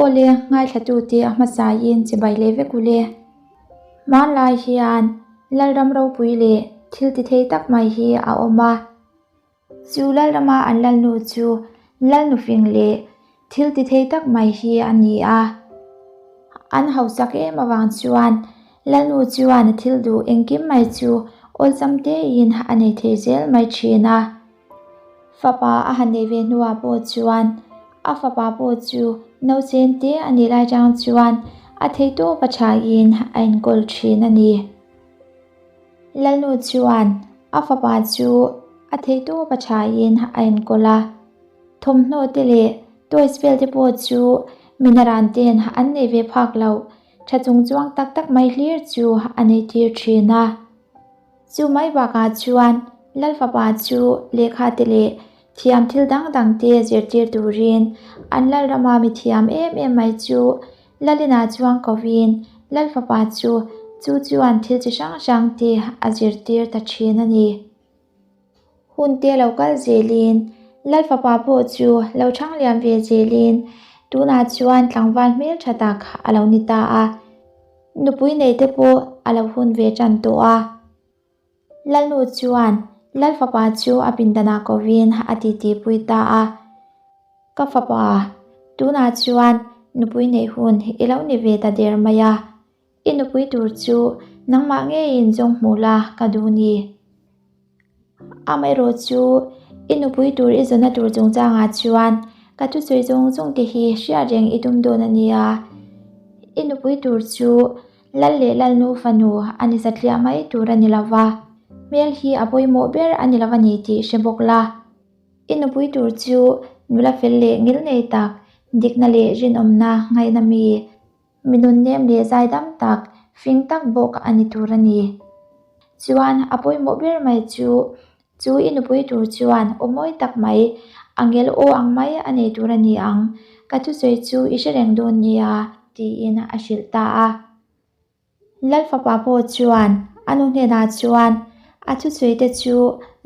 Awle, ngaithlatute a hmasain chibai leh vek u le. Hmanlai hian Lalram ropui leh thil ti thei tak mai hi a awm a. Chu Lalrama an Lalnu chu Lalnufing leh thil ti thei tak mai hi a ni a. An hausak em avang chuan Lalnu chuan a thil duh engkim mai chu awlsam tein a nei thei zel mai thin a. Fapa a han nei ve hnuah pawh chuan a fapa pawh chu nausen te a nih lai chang chuan a theihtawp a thain a enkawl thin a ni. Lalnu chuan a fapa chu a theihtawp a thain a enkawl a, thawmhnaw te leh toys vel te pawh chu minaran ten an nei ve phak loh tha chung chuang tak tak mai hlir chu a nei tir thin a. Chu mai bakah chuan Lal fapa chu lehkha te leh thiam thil dang dang te zirtir turin an lal rama mi thiam em em mai chu Lalina chuang kovin Lal fapa chu chu chuan thil chi hrang hrang te a zirtir ta thin a ni. Hun te lo kal zelin Lal fapa pawh chu lo thang liam ve zelin tunah chuan tlangval hmeltha tak a lo ni ta a. Nupui nei te pawh a lo hun ve tan tawh a. Lalnu chuan Lal fapa chu a pindanah kovin a titi pui ta a. Ka fapa, tunah chuan nupui neih hun i lo ni ve ta der mai a. I nupui tur chu nangmah ngeiin zawng hmu la ka duh ni. Amaherawh chu i nupui tur i zawna tur chungchangah chuan ka thusawi zawng zawng te hi hriat reng i tum dawn a nia. I nupui tur chu lal leh lalnu fanu a ni satliah mai tur a ni lo va, hmel hi a pawimawh ber a ni lo a ni tih hre bawk la. I nupui tur chu nula fel leh ngil nei tak, dikna leh rinawmna ngaihna mi. Mi nunnem leh zaidam tak, fing tak bawk a ni tur a ni. Chuan a pawimawh ber mai chu, chu i nupui tur chuan aw mawi tak mai, a ngel aw ang mai a nei tur a ni ang, ka thusawi chu i hre reng dawn nia, tiin a hrilh ta a. Lal fapa pawh chuan a nu hnenah chuan a thusawi te chu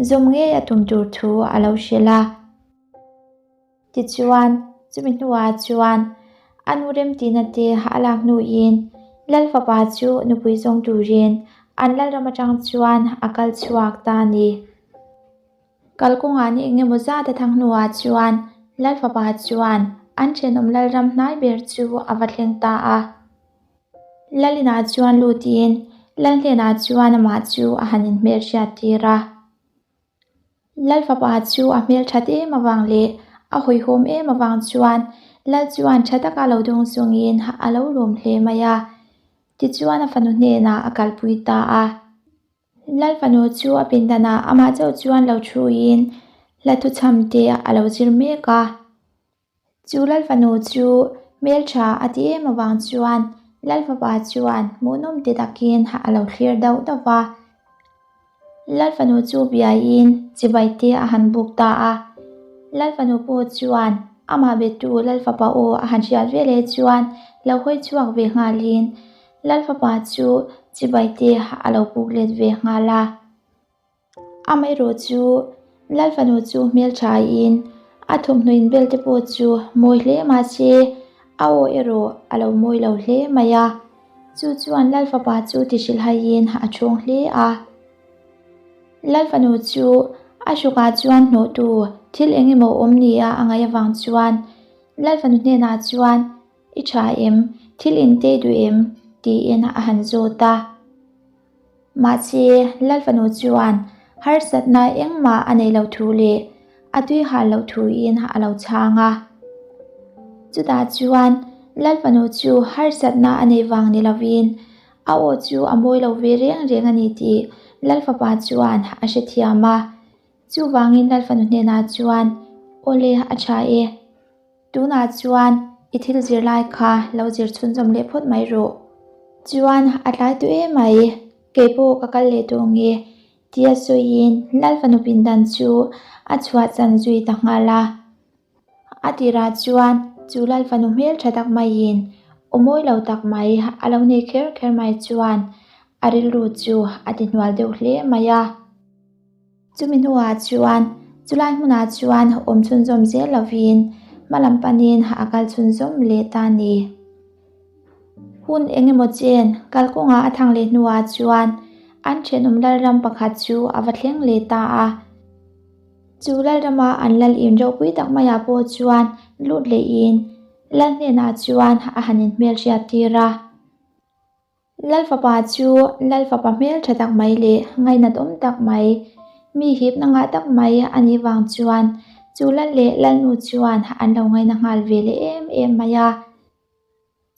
zawm ngei a tum tur thu a lo hrilh a. Tichuan, chumi hnuah chuan a nu remtina te a lak hnuin Lal fapa chu nupui zawng turin an Lalram atang chuan a kal chhuak ta a ni. Kalkawngah ni engemaw zat a thang hnuah chuan Lal fapa chuan an thenawm Lalram hnai ber chu a va thleng ta a. Lalinah chuan lutin Lal hnenah chuan amah chu a han inhmelhriat tir a. Lal fapa chu a hmel that em avang leh a hawihhawm em avang chuan Lal chuan tha taka lo dawng chungin a lo lawm hle mai a. Tichuan a fanu hnenah a kalpui ta a. Lal fanu chu a pindanah amah chauh chuan lo thuin hla thuchham te a lo zir mek a. Chu Lal fanu chu hmeltha a ti em avang chuan Lal fapa chuan hmuhnawm ti takin a lo thlir dauh dauh va. Lal fanu chu biaiin chibai te a han buk ta a. Lal fanu pawh chuan amah betu Lal fapa aw a han hriat veleh chuan lo hawi chhuak ve nghalin Lal fapa chu chibai te a lo buk let ve nghal a. Amaherawh chu Lal fanu chu hmelthain a thawmhnaw inbel te pawh chu mawi hle mahse a aw erawh a lo mawi lo hle mai a, chu chuan Lal fapa chu ti hrilhaiin a chhawng hle a. Lal fanu chu a hrukah chuan hnawhtu thil eng emaw awm nia a ngaih avang chuan Lal fanu hnenah chuan I tha em? Thil intei duh em? tiin a han zawt a. Mahse, Lal fanu chuan harsatna engmah a nei lo thu leh a tui hal loh thuin a lo chhang a. Chutah chuan Lal fanu chu harsatna a nei vang ni lovin a aw chu a mawi lo ve reng reng a ni tih Lal fapa chuan a hrethiam a. Chuvangin Lal fanu hnenah chuan, Awle, a tha e. Tunah chuan i thil zir lai kha lo zir chhunzawm leh phawt mai rawh. Chuan a tlai tawh em mai, kei pawh ka kal leh tawh nge tia sawiin Lal fanu pindan chu a chhuah chan zui ta nghal a. A tirah chuan chu Lal fanu hmel tha tak maiin aw mawi lo tak mai a lo nei kher kher mai chuan a rilru chu a ti hnual deuh hle mai a. Chumi hnuah chuan chulai hmunah chuan awm chhunzawm zel lovin hmalam panin a kal chhunzawm leh ta a ni. Hun eng emaw chen kalkawnga a thang leh hnuah chuan an thenawm lalram pakhat chu a va thleng leh ta a. Chu lalrama an lal in ropui tak maiah pawh chuan lut lehin lal hnenah chuan a han inhmelhriat tir a. Lal fapa chu lal fapa hmel tha tak mai leh ngainat awm tak mai, mi hipna ngah tak mai a nih vang chuan chu lal leh lalnu chuan an lo ngaina nghal ve leh em em mai a.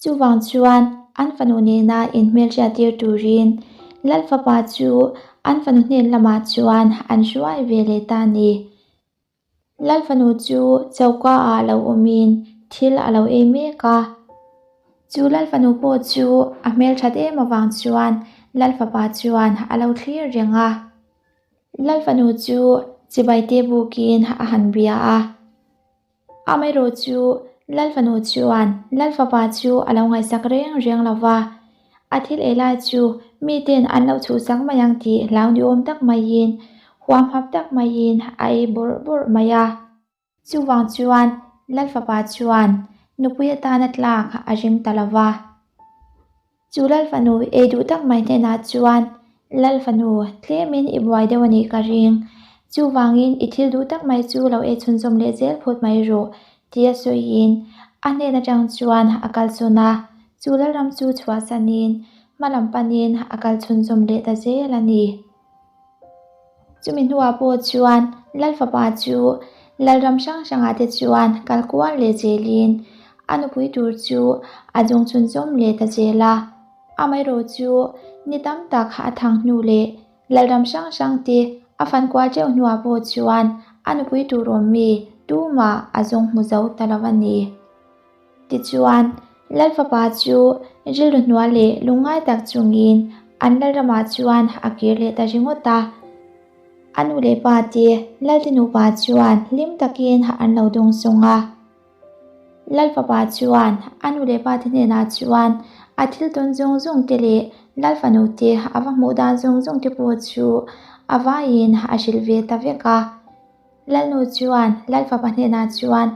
Chuvang chuan an fanu nena inhmelhriat tir turin lal fapa chu an fanu hnen lamah chuan an hruai ve leh ta a ni. Lal fanu chu choka ah lo awmin thil a lo ei mek a. Chu lal fanu pawh chu a hmelthat em avang chuan lal fapa chuan a lo thlir reng a. Lal fanu chu chibai te bukin a han bia a. Amaherawh chu lal fanu chuan lal fapa chu a lo ngaihsak reng reng lo va, a thil ei lai chu miten an lo chhuhsak mai ang tih hlau ni awm tak maiin huam hap tak maiin a ei bawrh bawrh mai a. Chuvang chuan lal fapa chuan nupui atana tlak a ring ta lo va. Chu lal fanu ei duh tak mai hnenah chuan, Lal fanu, tlemin i buai deuh a nih ka ring. Chuvangin i thil duh tak mai chu lo ei chhunzawm leh zel phut mai rawh, tia sawiin a hnen atang chuan a kal chhun a. Chu lalram chu chhuahsanin hma lam panin a kal chhunzawm leh ta zel a ni. Chumi hnuah pawh chuan Lal fapa chu Lalram hrang hrangah te chuan kal kual leh zelin a nupui tur chu a zawng chhunzawm leh ta zel a. Amaherawh chu ni tam tak a thang hnu leh Lalram hrang hrang te a fan kual teuh hnuah pawh chuan a nupui tur awm mi tumah a zawng hmu zo ta lo a ni. Tichuan, Lal fapa chu rilru hnual leh lungngai tak chungin an Lalramah chuan a kir leh ta ringawt a. A nu leh pa te Lalte nupa chuan hlim takin an lo dawngsawng a. Lal fapa chuan a nu leh pa te hnenah chuan a thil tawn zawng zawng te leh Lal fanu te a va hmuh dan zawng zawng te pawh chu a vaiin a hrilh ve ta vek a. Lalnu chuan Lal fapa hnenah chuan,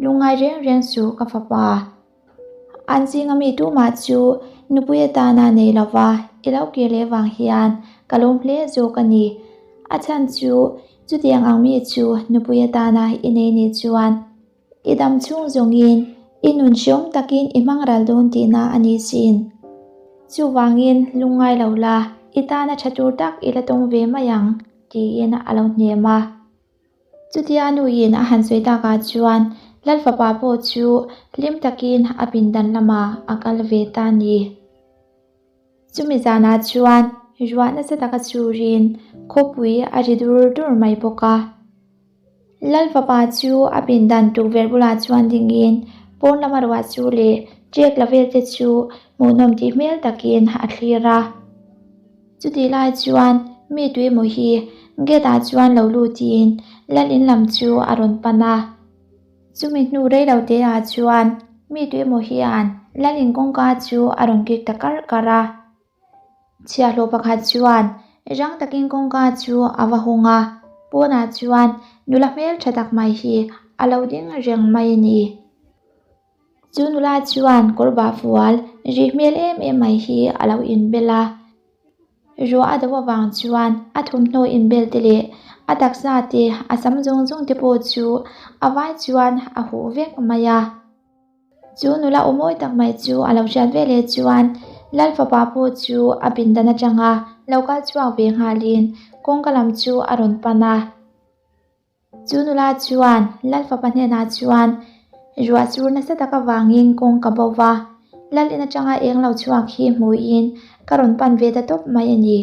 Lungngai reng reng suh ka fapa. An zinga mi tumah chu nupui atana nei lova i lo kir leh vang hian ka lawm hle zawk a ni. A chhan chu chutiang ang mi chu nupui atana i nei nih chuan i dam chhung zawngin i nun hreawm takin i hmang ral dawn tihna a ni sin. Chuvangin lungngai lo la, i tana tha tur tak i la tawng ve mai ang. Tiin a lo hnem a. Chutia nuin a han sawi takah chuan Lal fapa pawh chu hlim takin a pindan lamah a kal ve ta a ni. Chumi zanah chuan ruah nasa taka chhurin khawpui a ri dur dur mai bawk a. Lal fapa chu a pindan tukverh bulah chuan dingin pawn lama ruah chu leh ṭek la vel te chu hmuhnawm tih hmel takin a thlir a. Chutih lai chuan mi tuimaw hi gate ah chuan lo lutin lal in lam chu a rawn pan a. Chumi hnu rei lo te ah chuan mi tuimaw hian lal in kawngka chu a rawn kik ta karh karh a. Chhiahhlawh pakhat chuan rang takin kawngka chu a va hawng a, pawnah chuan nula hmeltha tak mai hi a lo ding reng mai a ni. Chu nula chuan kawr bah fual rih hmel em em mai hi a lo inbel a, ruah a do avang chuan a thawmhnaw inbel te leh a taksa te a sam zawng zawng te pawh chu a vai chuan a huh vek mai a. Chu nula aw mawi tak mai chu a lo hriat ve leh chuan Lal fapa pawh chu a pindan atanga lo kal chhuak ve nghalin kawngka lam chu a rawn pan a. Chu nula chuan Lal fapa hnenah chuan ruah sur nasa tak avangin kawng ka bo va, Lal in atanga eng lo chhuak hi hmuhin ka rawn pan ve ta tawp mai a ni.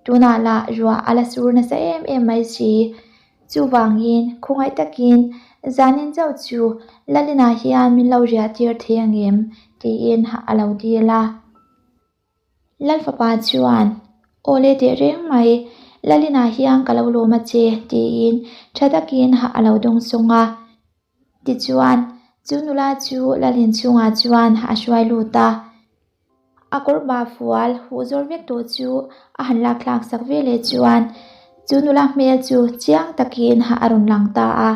Tunah lah ruah a la sur nasa em em mai si. Chuvangin khawngaih takin zanin chauh chu Lal inah hian min lo riah tir thei angem? tiin a lo dil a. Lal fapa chuan, Aw le teh reng mai, Lalinah hian ka lo lawm a che, tiin tha takin a lo dawng sawng a. Tichuan, chu nula chu Lalin chhungah chuan a hruai lut a. A kawr bah fual huh zawr vek tawh chu a han lak thlak sak ve leh chuan chu nula hmel chu chiang takin a rawn lang ta a.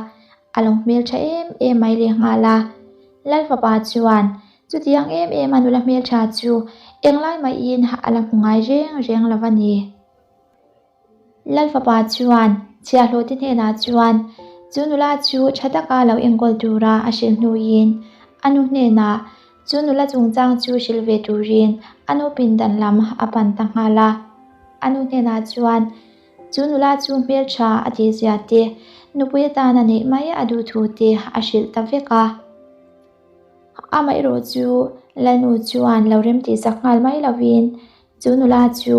A lo hmeltha em em mai lehnghal a. Lal fapa chuan chutiang em em a nula hmeltha chu englai mahin a la hmu ngai reng reng lo a ni. Lal fapa chuan chhiahhlawh te hnenah chuan chu nula chu tha taka lo enkawl tura a hrilh hnuin a nu hnenah chu nula chungchang chu hrilh ve turin a nu pindan lam a pan ta nghal a. A nu hnenah chuan Chu nula chu hmeltha a tihzia te, nupui atana neih mai a duh thu te a hrilh ta vek a. Amaherawh chu Lalnu chuan lo rem tihsak nghal mai lovin chu nula chu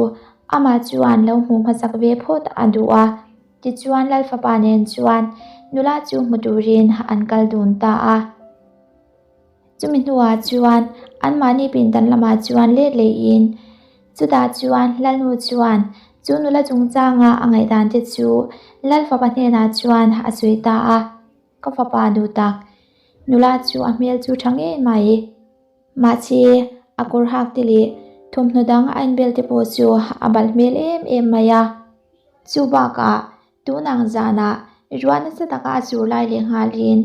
amah chuan lo hmuh hmasak ve phawt a duh a. Tichuan Lalfapa nen chuan nula chu hmu turin an kal dun ta a. Chumi hnuah chuan anmahni pindan lamah chuan let lehin chutah chuan Lalnu chuan chu nula chungchanga a ngaihdan te chu Lal fapa hnenah chuan a sawi ta a, Ka fapa duh tak, nula chu a hmel chu tha ngei mai. Mahse a kawr hak te leh thawmhnaw dang a inbel te pawh chu a balh hmel em em mai a. Chu bakah Tun ang zanah ruah nasa taka a sur lai leh nghalin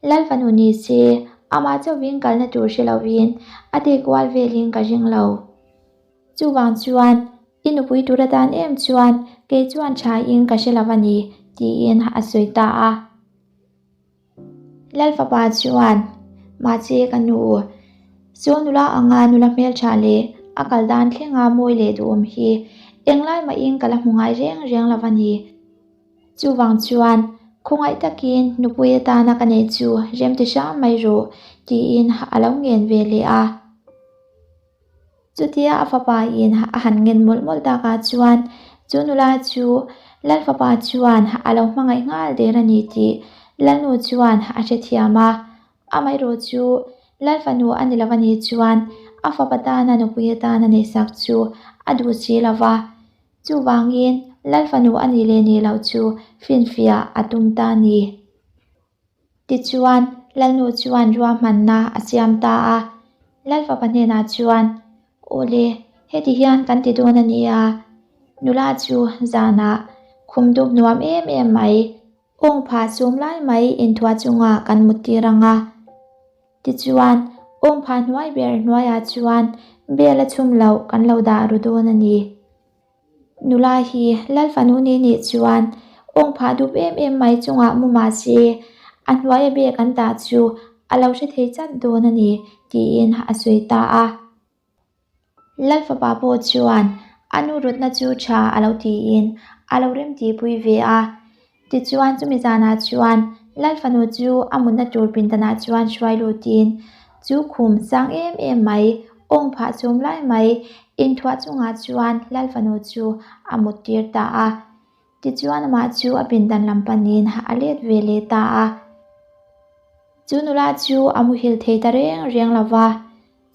Lal fanu ni se amah chauhin kalna tur hre lovin a tei kual velin ka ring lo. Chuvang chuan i nupui tur atan em chuan kei chuan thain ka hre lo a ni tiin a sawi ta a. Lal fapa chuan mahse ka nu chu nula anga nula hmeltha leh a kal dan thlenga mawi leh duhawm hi englai mahin ka la hmu ngai reng reng lo a ni. Chuvang chuan khawngaih takin nupui atana ka neih chu rem ti hram mai rawh tiin a lo ngen ve leh a. Chutia a fapa in a han ngen mawlh mawlh takah chuan chu nula chu Lal fapa chuan a lo hmangaih nghal der a ni tih Lalnu chuan a hrethiam a. Amaherawh chu Lal fanu a ni lo a nih chuan a fapa tana nupui atana neihsak chu a duh si lo va. Chuvangin Lal fanu a nih leh nih loh chu finfiah a tum ta a ni. Tichuan, Lalnu chuan ruahmanna a siam ta a. Lalfapa hnenah chuan, Awle, heti hian kan ti dawn a nia. Nula chu zanah khum dup nuam em em mai, awng phah sum lai mai inthuah chungah kan mut tir ang a. Tichuan, awng phah hnuai ber hnuaiah chuan bel a chhum loh kan lo dah ru dawn a ni. Nula hi Lal fanu ni nih chuan awng phah dup em em mai chungah mu mah se a hnuaia bek an tah chu a lo hre thei chat dawn a ni tiin a sawi ta a. Lal fapa pawh chuan a nu rawtna chu tha a lo tiin a lo remtihpui ve a. Tichuan chumi zanah chuan Lal fanu chu a mutna tur pindanah chuan hruai lutin chu khum sang em em mai, awng phah chhum lai mai inthuah chungah chuan Lal fanu chu a mut tir ta a. Tichuan amah chu a pindan lam panin a let ve leh ta a. Chu nula chu a muhil thei ta reng reng lo va.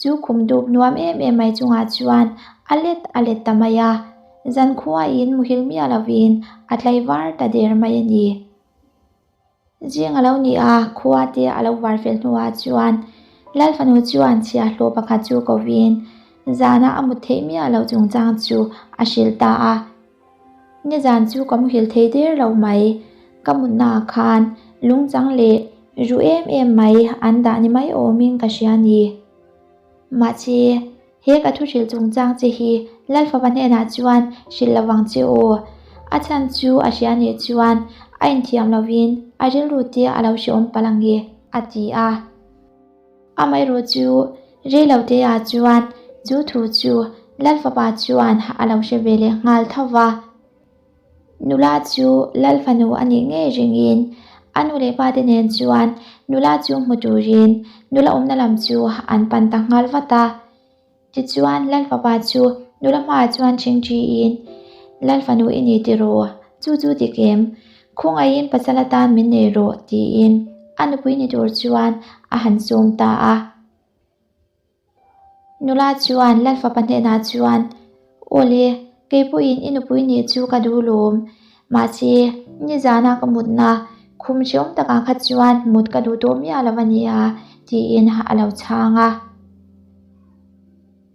Chu khum dup nuam em em mai chungah chuan a let a let ta mai a, zankhuain muhil miah lovin a tlai var ta der mai a ni. Zing a lo ni a, khua te a lo var fel hnuah chuan Lal fanu chuan chhiahhlawh pakhat chu kovin zana a mut theih miah loh chungchang chu a hrilh ta a. Nizan chu ka muhil thei der lo mai, ka mutnaah khan lungchang leh ru em em mai an dah ni mai awmin ka hria ni. Mahse, he ka thu hrilh chungchang che hi Lalfapa hnenah chuan hrilh lo vang che aw. A chhan chu a hria nih chuan a inthiam lovin a rilru te a lo hreawm palh ang e, a ti a. Amaherawh chu reilote ah chuan chu thu chu Lal fapa chuan a lo hre ve leh nghal tho va. Nula chu Lal fanu a nih ngei ringin a nu leh pa te nen chuan nula chu hmu turin nula awmna lam chu an pan ta nghal vat a. Tichuan Lal fapa chu nula hmaah chuan ṭhingṭhiin, Lal fanu i ni tiraw? Chu chu dik em? Khawngaihin pasal atan min nei rawh, tiin a nupui ni tur chuan a han sawm ta a. Nula chuan Lal fapa hnenah chuan, Awle, kei pawhin i nupui nih chu ka duh lawm. Mahse, nizana ka mutna khum hreawm takah kha chuan mut ka duh tawh miah lo a nia, tiin a lo chhang a.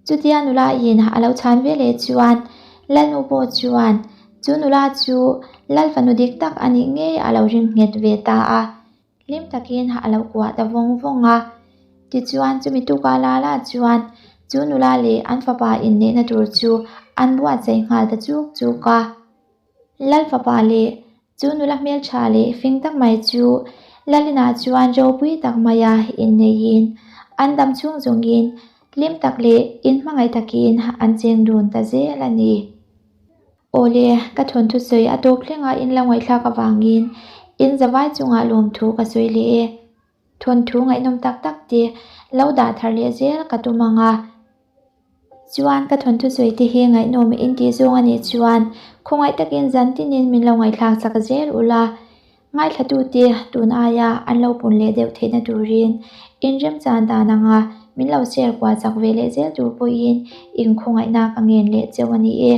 Chutia nula in a lo chhan ve leh chuan Lalnu pawh chuan chu nula chu Lal fanu dik tak a nih ngei a lo ring nghet ve ta a. hlim takin a lo kuah ta vawng vawng a. Tichuan chumi tuka la la chuan chu nula leh an fapa inneihna tur chu an buatsaih nghal ta chuk chuk a. Lal fapa leh chu nula hmeltha leh fing tak mai chu Lalinah chuan ropui tak maia inneihin an dam chhung zawngin hlim tak leh inhmangaih takin an cheng dun ta zel a ni. Awle, ka thawnthu sawi a tawp thlengah in lo ngaihthlak avangin in zavai chungah lawmthu ka sawi leh e. Thawnthu ngaihnawm tak tak te lo dah thar leh zel ka tum ang a. Chuan ka thawnthu sawi te hi ngaihnawm in tih zawng a nih chuan khawngaih takin zan tinin min lo ngaihthlak chak zel ula. Ngaithlatute tun aia an lo pun leh deuh theihna turin in remchan dan anga min lo share kual chak ve leh zel tur pawhin in khawngaihna ka ngen leh cheu a ni e.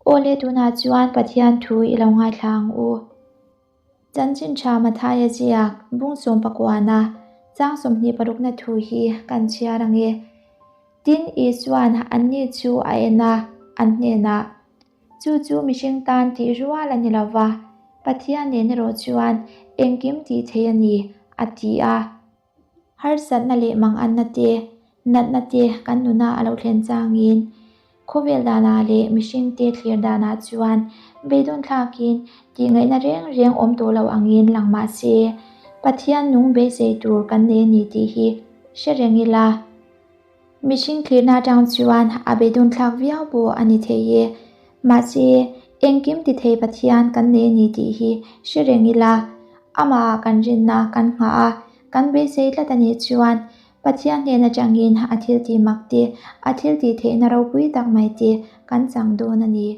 Awle tunah chuan Pathian thu i lo ngaithla ang u. Chanchin tha Mathaia ziak bung sawm pakuana chang 26na thu hi kan chhiar ang e. Tin, Isua'n anni chu a en a, an hnenah, Chu chu mihring tan tih rual a ni lo va, Pathian nen erawh chuan engkim tih thei a ni, a ti a. Harsatna leh manganna te, natna te kan nuna a lo thlen changin, khawvel danah leh mihringte thlir danah chuan beidawn thlakin tihngaihna reng reng awm tawh lo angin lang mah se, Pathian nung beisei tur kan nei a ni tih hi hre reng ila. Mihring thlirna atang chuan a beidawn thlak viau pawh a ni thei e. Mahse, engkim ti thei Pathian kan nei a ni tih hi hre reng ila, amah kan rinna kan nghah a, kan beisei tlat a nih chuan Pathian hnen atangin a thil tih mak te, a thil tih theihna ropui tak mai te kan chang dawn a ni.